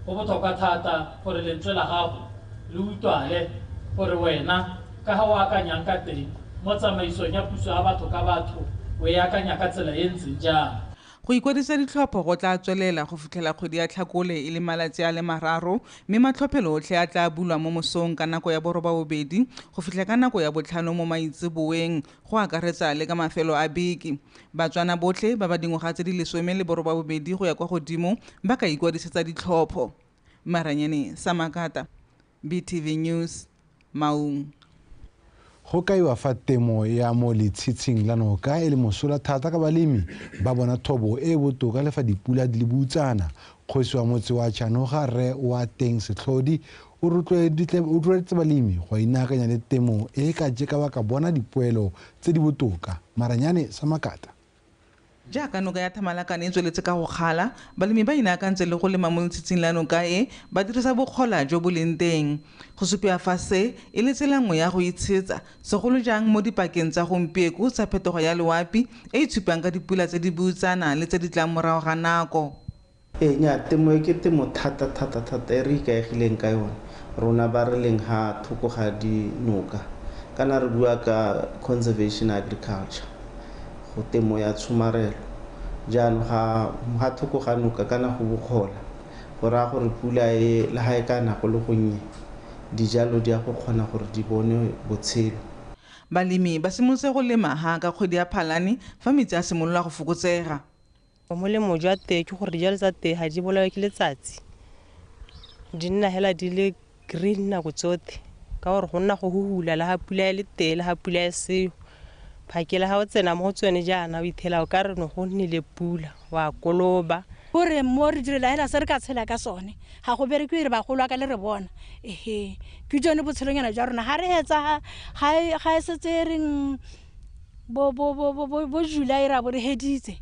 Go botlhokwa thata gore lentswe la gago le utlwale gore wena ka ga o akanyang ka teng mo tsamaisong ya puso ya batho ka batho o e akanya ka tsela e ntseng jang. Go ikwadisa ditlhopho go tla tswelela go fitlhela kgwedi ya Tlhakole e le malatsi a le 3, mme matlhophelo otlhe a tla bulwa mo mosong ka nako ya 8:30 go fitlha ka nako ya 5 mo maitseboeng, go akaretsa le ka mafelo a beke. Batswana botlhe ba ba dingwaga tse di 18 go ya kwa godimo ba ka ikwadisetsa ditlhopho. Maranyane Samakata, BTV News, Maun. Go kaiwa fa temo ya mo letshitshing la noka e le mosola thata ka balemi ba bona thobo e botoka le fa dipula di le boutsana. Kgosi wa motse wa Chanoga Rre wa teng Setlhodi o rotloeditse balemi go inaakanya le temo e ka jeka ba ka bona dipoelo tse di botoka. Maranyane Samakata. Jaaka noka ya Thamalakane e tsweletse ka go kgala, balemi ba inaakantse le go lema mo letshitshing la noka e ba dirisa bokgola jo bo leng teng. Go supiwa fa se e le tsela nngwe ya go itshetsa, segolo jang mo dipakeng tsa gompieko tsa phetogo ya loapi e itshupang ka dipula tse di boutsana le tse di tlang morago ga nako. Ee, nnyaa, temo e ke temo thata thata thata e re ikaegileng ka yone rona ba re leng ha thoko ga dinoka, kana re bua ka conservation agriculture, go temo ya tshomarelo. Jaanong ga thoko ga noka kana go bokgola, go raya gore pula e le ga e ka na go le gonnye, dijalo di a go kgona gore di bone botshelo. Balemi ba simolotse go lema ha ka kgwedi ya Phalane fa metsi a simolola go fokotsega. Molemo jwa tee ke gore dijalo tsa tee ga di bolawe ke letsatsi, di nna hela di le green nako tsotlhe, ka gore go nna go huhula le ga pula e le tee le ga pula e seo. Phakela ga o tsena mo go tsone jaana o ithela o ka re no go nnile pula, wa koloba. Gore mo re direla hela se re ka tshela ka sone, ga go berekiwe re bagolo ka le re bona. Ehe, ke jone botshelonyana jwa rona. Ga re hetsa ga e setse reng bo July ra bo re heditse,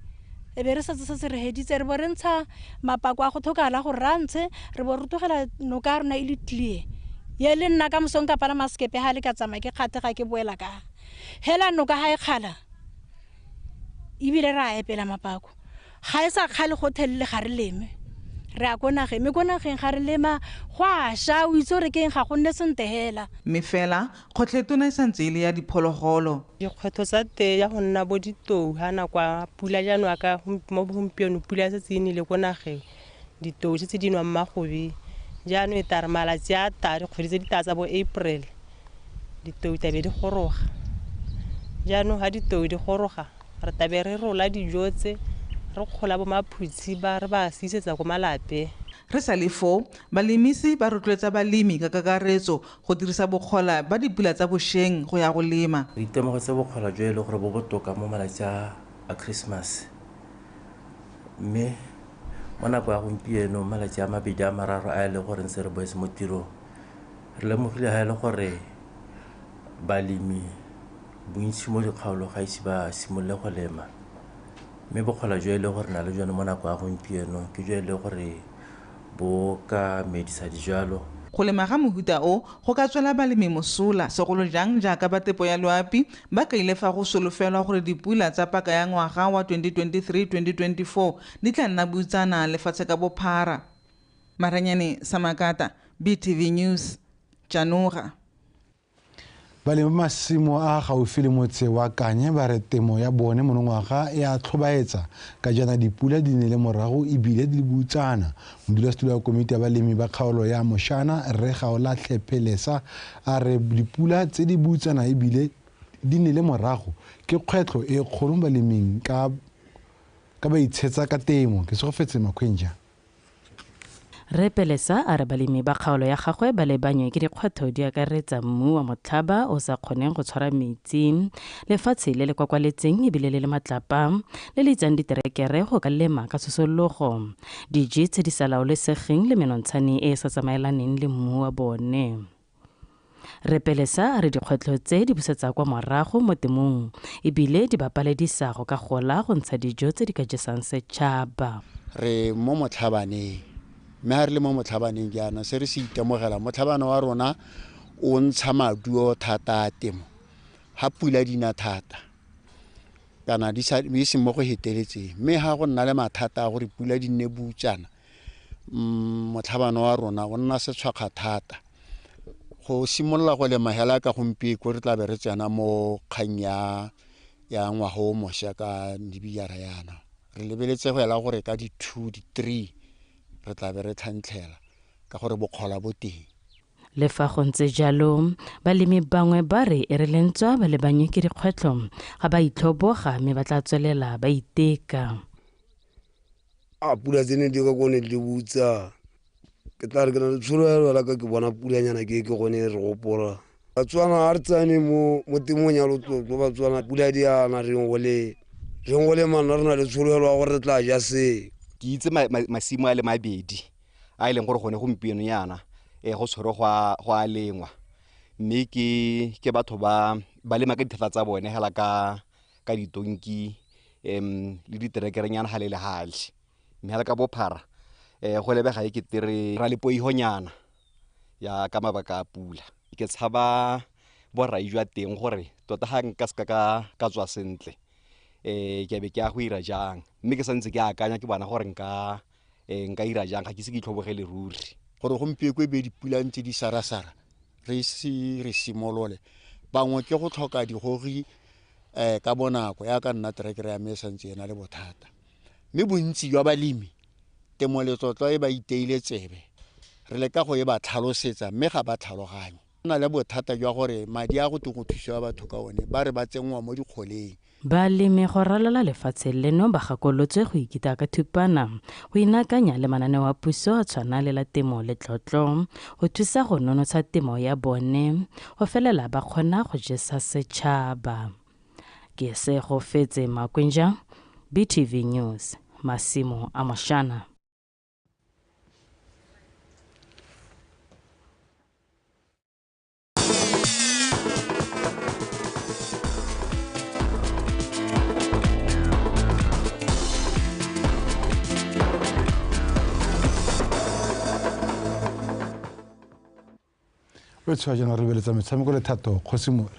e be re setse re heditse, re bo re ntsha mapako a go tlhokagala gore ra ntshe, re bo re tlogela noka ya rona e le clear. Ye le nna ka mosong ka palama sekepe ga le ka tsamaya ke kgate ga ke boela ka hela noka ga e kgala, ebile re a epela mapako. Ga e sa kgale go thelele ga re leme, re a ko nageng, mme ko nageng ga re lema go a ša, o itse gore ke eng, ga go nne sentle hela. Mme fela kgotlhetona e santse e le ya diphologolo. Dikgwetlho tsa tee ya go nna bo ditou ga nako ya pula jaanong ka mo gompieno pula e setse e nile ko nageng, ditou setse di nwang magobe. Jaanong e tla re malatsi a ta dikgwedi tse di tla tsa bo April, ditou tlabe di goroga. Jaanong ga ditou di goroga re tlabe re rola dijo tse, re kgola bo maphutshi ba re ba sisetsa ko malapeng. Re sa le foo, balemisi ba rotloetsa balemi ka kakaretso go dirisa bokgola ba dipula tsa bošweng go ya go lema. Re itemogetse bokgola jo e le gore bo botoka mo malatsi a Christmas, mme mo nako ya gompieno malatsi a 2 a 3 a e le gore ntse re boetse mo tirong, re lemogile ga e le gore balemi bontsi mo dikgaolo ga ise ba simolole go lema, mme bokgola jo e le gore na le jone mo nako ya gompieno ke jo e le gore bo ka medisa dijalo. Go lema ga mohuta o go ka tswela balemi mosola, segolo jang jaaka ba tepo ya loapi ba kaile fa go solofelwa gore dipula tsa paka ya ngwaga wa 2023-2024 di tla nna boutsana lefatshe ka bophara. Maranyane Samakata, BTV News, Chanoga. Balemi ba masimo a gaufi le motse wa Kanye ba re temo ya bone monongwaga e a tlhobaetsa ka jaana dipula di nele morago ebile di le boutsana. Modulasetulo wa komiti ya balemi ba kgaolo ya Moshana, Rre Gaolatlhe Phelesa, a re dipula tse di boutsana ebile di nele morago ke kgwetlho e kgolo mo baleming ka ba itshetsa ka temo. Ke segofetse Makhwenja. Rre Pelesa a re balemi ba kgaolo ya gagwe ba lebanywe ke dikgwetlho di akaretsa mmu wa motlhaba o sa kgoneng go tshwara metsi, lefatshe le le kwakwaletseng ebile le le matlapa, le le itsang diterekere go ka lema ka tshosologo, diji tse di sa laolesegeng le menontshane e e sa tsamaelaneng le mmu wa bone. Rre Pelesa a re dikgwetlho tse di busetsa kwa morago mo temong ebile di ba paledisa go ka gola go ntsha dijo tse di ka jesang setšhaba. Re mo motlhabaneng, mme ha re le mo motlhabaneng jaana se re se itemogela, motlhabana wa rona o ntsha maduo thata a temo ha pula di na thata kana di sa e seng mo go heteletseng, mme ha go nna le mathata a gore pula di nne boutsana, motlhabana wa rona o nna setshwakga thata. Go simolola go lema hela ka gompieko re tla be re tsena mo kgang ya ngwaga o mošwa ka dibijara yana, re lebeletse go ela gore ka di-2 di-3 re tla be re tlhantlhela ka gore bokgola bo teng. Le fa go ntse jalo, balemi bangwe ba re e re lentswa ba lebanywe ke dikgwetlho ga ba itlhoboga mme ba tla tswelela ba iteka. A pula tsene di ka kone di butsa, ke tla re ke na le tsholofelo la ka ke bona pulanyana ke gone re gopola. Batswana ha re tsane mo temong ya letlotlo, Batswana pula di ana re ngole manna re na le tsholofelo ya gore re tla ja se. Ke itse masimo a le mabedi a e leng gore gone gompieno yana go tshwere go a lengwa, mme ke batho ba lema ka dithata tsa bone hela ka ditonki le diterekerenyana ga le le gale, mme hela ka bophara go lebega e kete re ra le poihonyana ya ka mabaka a pula. Ke tshaba borai jwa teng gore tota ga nka seka ka tswa sentle ke be ke ya go ira jang, mme ke santse ke akanya ke bona gore nka ira jang, ga ke se ke itlhobogele ruri. Gore gompieko e be dipula ntse di sarasara re se re simolole, bangwe ke go tlhoka digogi ka bonako ya ka nna terekere ya me e santse e na le bothata, mme bontsi jwa balemi temo letlotlo e ba iteile tsebe, re leka go e ba tlhalosetsa mme ga ba tlhaloganye. Go na le bothata jwa gore madi a go teng go thusiwa batho ka one ba re ba tsenngwa mo dikgoleng. Balemi go ralala lefatshe leno ba gakolotswe go ikita ka thupana, go inaakanya le mananeo a puso a tshwana le la temo letlotlo go thusa go nonotsha temo ya bone go felela ba kgona go jesa setšhaba. Ke Segofetse Makwinja, BTV News, masimo a Moshana. O tshwa jana re beletsa metshameko le Thato Kgosimore.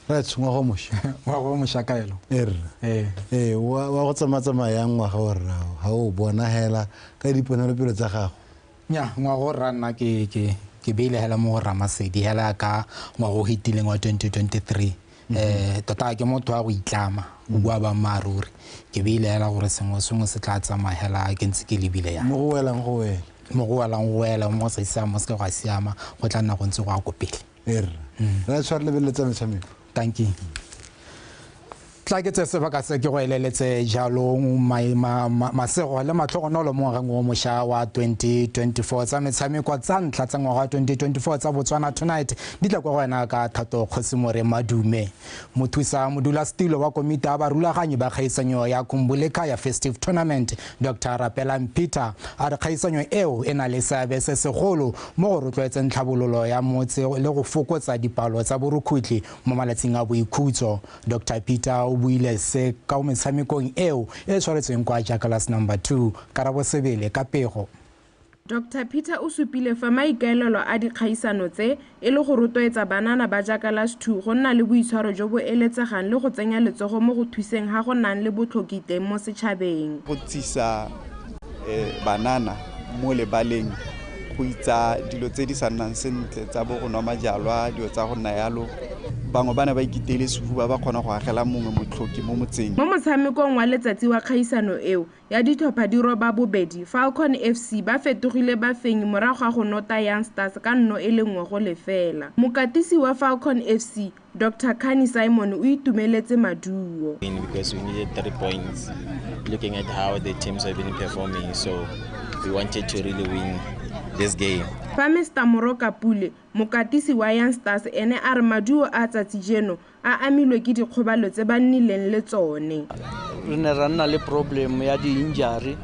Ra tshungwa go mosha. Wa go mosha kaelo. Ee wa go tsamatsamaya ngwaga o rrao ga o bona hela ka diponelopele tsa gago. Nya ngwaga o rra nna ke beile hela mo go Ramasedi hela ka ngwaga o hitileng wa 2023. Tota ke motho wa go itlama o bua ba mmaruri, ke beile hela gore sengwe sengwe se tla tsamaya hela ke ntse ke lebile yana. Mo go welang go wela. Mo go welang go wela, mo go sa siamang mo se ke go a siama, go tla nna go ntse go ya ko pele. Ra tshwara lebeletsa metshameko. Thank you. Tla ke tse sebaka se ke go eleletse jalong masego le matlhogonolo mo ngwageng o mošwa wa 2024. Tsa metshameko tsa ntlha tsa ngwaga wa 2024 tsa Botswana Tonight di tla kwa go wena ka Thato Kgosimore Madume. Mothusa modulasetilo wa komiti ya barulaganyi ba kgaisanyo ya Kumbuleka ya Festive Tournament, Dr. Rapelang Peter, a re kgaisanyo eo e na le seabe se segolo mo go rotloetseng tlhabololo ya motse le go fokotsa dipalo tsa borukhutlhi mo malatsing a boikhutso. Dr. Peter o buile se ka metshamekong eo e tshwaretsweng kwa Jackalas number 2. Karabo Sebele ka pego. Dr. Peter o supile fa maikaelelo a dikgaisano tse e le go rotloetsa banana ba Jackalas 2 go nna le boitshwaro jo bo eletsegang le go tsenya letsogo mo go thuseng ga go nang le botlhoki teng mo setšhabeng. Go tsisa banana mo lebaleng go itsa dilo tse di sa nnang sentle tsa bo go nwa majalwa, dilo tsa go nna yalo, Bangwe ba ne ba ikiteile sehuba ba kgona go agela mongwe motlhoki mo motseng. Mo motshamekong wa letsatsi wa kgaisano eo ya ditlhopha di roba bobedi, Falcon FC ba fetogile bafenyi morago ga go nota Young Stars ka 1-0. Mokatisi wa Falcon FC, Dr. Kani Simon, o itumeletse maduo. Because we needed 3 points, looking at how the teams have been performing, so we wanted to really win this game. Fa Mr. Moroka Pule, mokatisi wa Young Stars, ene a re maduo a tsatsi jeno a amilwe ke dikgobalo tse ba nnileng le tsone. Re ne ra nna le problem ya di-injury,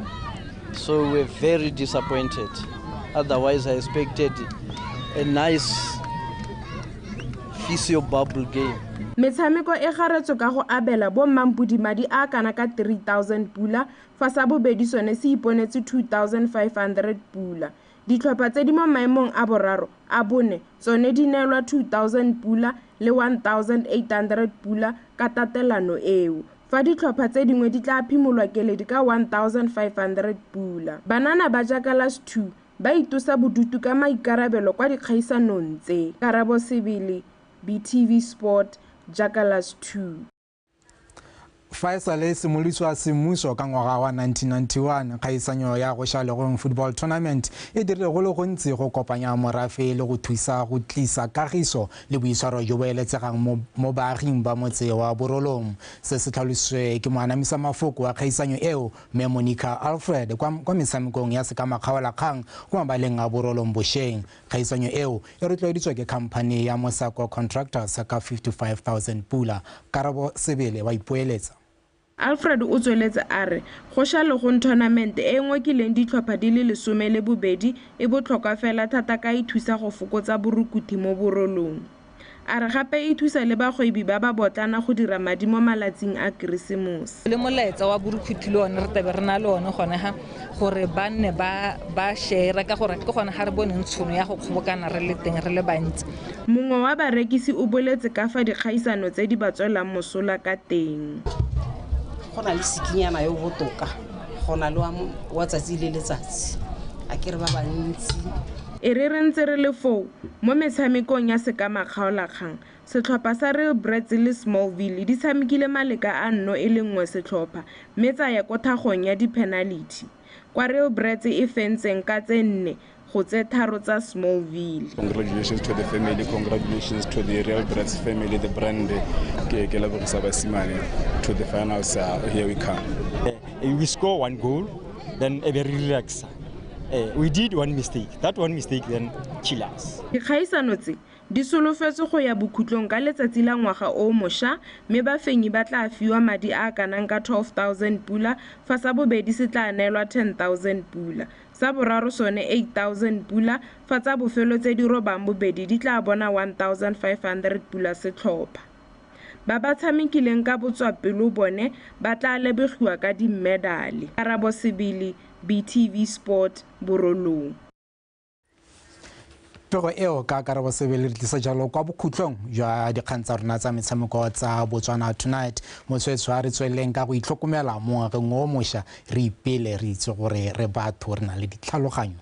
so we're very disappointed. Otherwise, I expected a nice physio bubble game. Metshameko e garetswe ka go abela bo mmampodi madi a kana ka 3000 pula, fa sa bobedi sone se iponetse 2500 pula. Ditlhopha tse di mo maemong a boraro a bone tsone di neelwa 2000 pula le 1800 pula ka tatelano eo, fa ditlhopha tse dingwe di tla phimolwa keledi ka 1500 pula. Banana ba Jackalas 2 ba itosa bodutu ka maikarabelo kwa dikgaisanong tse. Karabo Sebele, BTV Sport, Jackalas 2. Fa e sale e simolodisiwa semmuso ka ngwaga wa 1991, kgaisanyo ya go Shalegong Football Tournament e dirile go le gontsi go kopanya morafe le go thusa go tlisa kagiso le boitshwaro jo bo eletsegang mo baaging ba motse wa Borolong. Se se tlhalositswe ke moanamisa mafoko wa kgaisanyo eo, mme Monica Alfred, kwa metshamekong ya sekamakgaolakgang kwa mabaleng a Borolong bošeng. Kgaisanyo eo e rotloeditswe ke khamphane ya Mosako Contractors ka 55,000 pula. Karabo Sebele wa ipoeletsa. Alfred o tsweletse a re go Shalegong tournament e ngokileng ditlhopha di le 12 e botlhokwa fela thata ka e thusa go fokotsa borukuthi mo Borolong. A re gape e thusa le bagwebi ba ba botlana go dira madi mo malatsing a Keresemose. Le molaetsa wa borukhuthi le one re tlabe re na le one gone ga gore ba nne ba share ka gore ke gone ga re boneng tshono ya go kgobokana re le teng re le bantsi. Mongwe wa barekisi o boletse ka fa dikgaisano tse di ba tswelang mosola ka teng. Go na le sekinyana yo botoka go na le wa tsatsi le letsatsi a ke re ba bantsi. E re re ntse re le foo mo metshamekong ya sekamakgaolakgang, setlhopha sa Real Brats le Smallville di tshamekile maleka a 0-1 setlhopha mme tsa ya ko thagong ya di-penalty, kwa Real Brats e fentseng ka tse 4-3 tsa Smallville. Congratulations to the family, congratulations to the Real Brats family, the brand, ke lebogisa basimane to the finals, here we come. We score one goal, then a very relax. We did one mistake. That one mistake then kill us. Dikgaisano tse di solofetswe go ya bokhutlong ka letsatsi la ngwaga o mošwa, mme bafenyi ba tla fiwa madi a kanang ka 12,000 pula, fa sa bobedi se tla neelwa 10,000 pula, sa boraro sone 8,000 pula, fa tsa bofelo tse di robang bobedi di tla bona 1,500 pula setlhopha. Ba ba tshamekileng ka botswapelo bone ba tla lebogiwa ka dimedale. Karabo Sebele, BTV Sport, Borolong. Pego eo ka Karabo Sebele re tlisa jalo kwa bokhutlong jwa dikgang tsa rona tsa metshameko tsa Botswana Tonight. Motswetswa a re tsweleleng ka go itlhokomela mo ngwageng o mošwa, re ipele re itse gore re batho re na le ditlhaloganyo.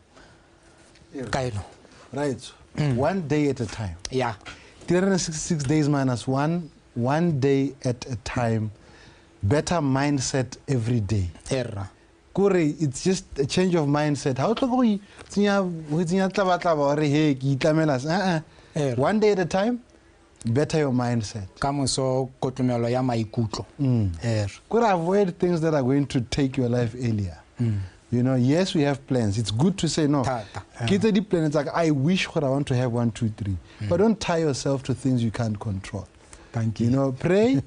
Kaelo. Right. One day at a time. Yeah. 366 days minus 1, one day at a time. Better mindset every day. Erra. Kore, it's just a change of mindset. How to go one day at a time, better your mindset. Kamoso kotlomelo ya maikutlo. Kore, avoid things that are going to take your life earlier. You know, yes, we have plans. It's good to say no. Get plans like I wish what I want to have 1, 2, 3. But don't tie yourself to things you can't control. Thank you. You know, pray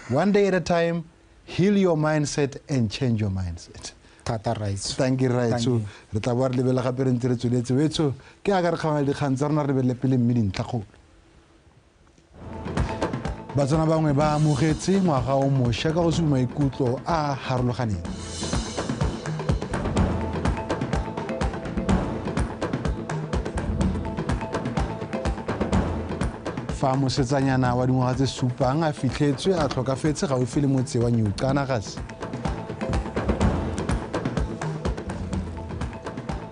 one day at a time. Heal your mindset and change your mindset. Tata rights. Thank you, right. So, re tla bo re lebela gape re ntse re tsweletse. Wetso, ke a ka re kgaola dikgang tsa rona re lebelele pele mme dintlhakgolo. Batswana bangwe ba amogetse ngwaga o mošwa ka go supa maikutlo a harologaneng. Fa mosetsanyana wa dingwaga tse 7 a fitlhetswe a tlhokafetse gaufi le motse wa New Kanagas.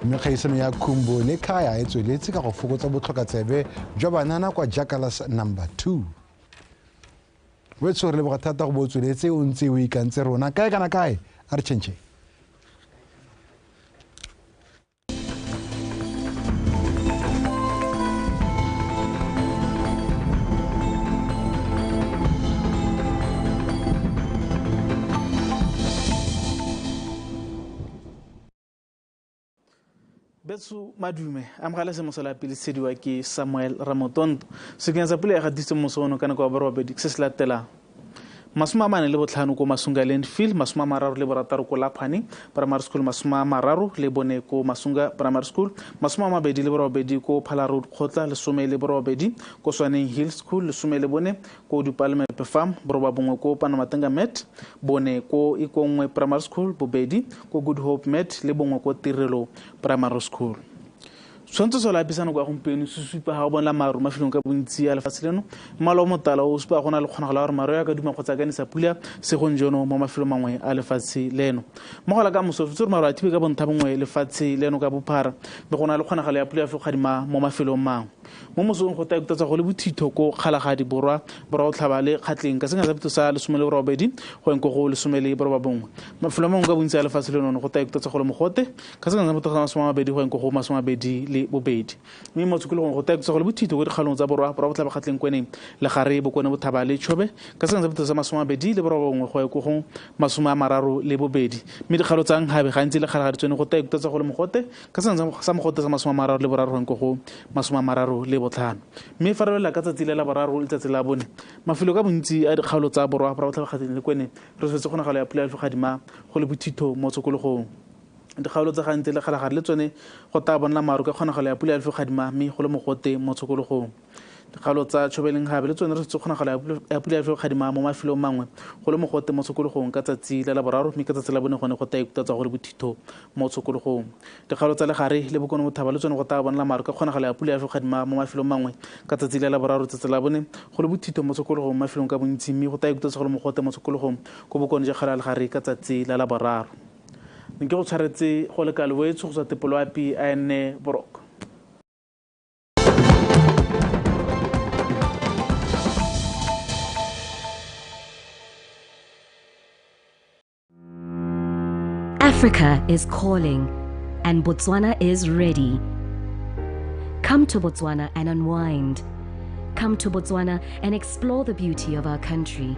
Mme kgaisano ya Khumbo le Khaya e tsweletse ka go fokotsa botlhokatsebe jwa banana kwa Jackalas number 2. Wetso re leboga thata go bo tsweletse o ntse o ikantse rona kae kana kae a re tšhentšhe. Betsu madume amogela se mosola pele sediwa ke Samuel Ramotonto. Sekeng sa pula e gatisitse moso ono ka nako ya borobedi se se latelang. 45 ko Masunga Landfill, 36 ko Lapane Primary School, 34 ko Masunga Primary School, 28 ko Phala Road Kgotla, 18 ko Swaneng Hill School, 14 ko Dupalmepe Farm, 9 ko Panamatenga Met, 4 ko Ikongwe Primary School, 2 ko Good Hope Met le 1 ko Tirelo Primary School. Tshwantsho sa lapisano kwa gompieno se supa ga o bona maru mafelong ka bontsi a lefatshe leno. Mmala o motala o supa go na le kgonagalo ya gore maru ya ka duma kgotsa ka nesa pula segong jono mo mafelong mangwe a lefatshe leno. Mo go la ka moso fetse gore maru a thibe ka bontha bongwe lefatshe leno ka bophara, mme go na le kgonagalo ya pula ya fekgadima mo mafelong mangwe. Mo mosong go tla go le bothitho ko Kgalagadi Borwa, Borwa Botlhaba le Kgatleng ka sengwe sa pito sa 18 go yang ko go 19. Mafelo a mangwe ka bontsi a lefatshe leno go tla go le mogote ka sengwe sa pito sa 20 go yang ko go 22. Mme mo tshokologong go tla go le bothitho ko dikgalong tsa Borwa, Borwa Botlhaba Kgatleng Kweneng le Gare Bokone Bothaba le Chobe ka sengwe sa pito sa 29 go ya ko go 32. Mme dikgalo tsa Nkgabe gantsi le Kgalagadi tsone go tla go le mogote ka sengwe sa mogote sa 33 go yang ko go 35. Mme fa re lela ka tsatsi le la boraro le tsatsi la bone, mafelo ka bontsi a dikgaolo tsa Borwa, Borwa Botlhaba Kgatleng le Kweneng re tshwanetse kgonagalo ya pula ya legadima go le bothitho mo tshokologong. Dikgaolo tsa gantsi le Kgalagadi le tsone go tla bona maru ka kgonagalo ya pula ya legadima mme go le mogote mo tshokologong. Dikgaolo tsa Tshobeleng Gabe le tsone re tshwanetse kgonagalo ya pula ya legadima mo mafelong mangwe go le mogote mo tshokologong ka tsatsi la laboraro, mme ka tsatsi la bone gone go tla ikutlwa go le bothitho mo tshokologong. Dikgaolo tsa Legare le Bokone Bothaba le tsone go tla bona maru ka kgonagalo ya pula ya legadima mo mafelong mangwe ka tsatsi la laboraro, tsatsi la bone go le bothitho mo tshokologong mafelong ka bontsi, mme go tla ikutlwa go le mogote mo tshokologong ko bokone jwa kgaolo ya Legare ka tsatsi la laboraro. Nke go tshwaretse go le kalo boetsho go tswa Tepoloapi a enne boroko. Africa is calling, and Botswana is ready. Come to Botswana and unwind. Come to Botswana and explore the beauty of our country.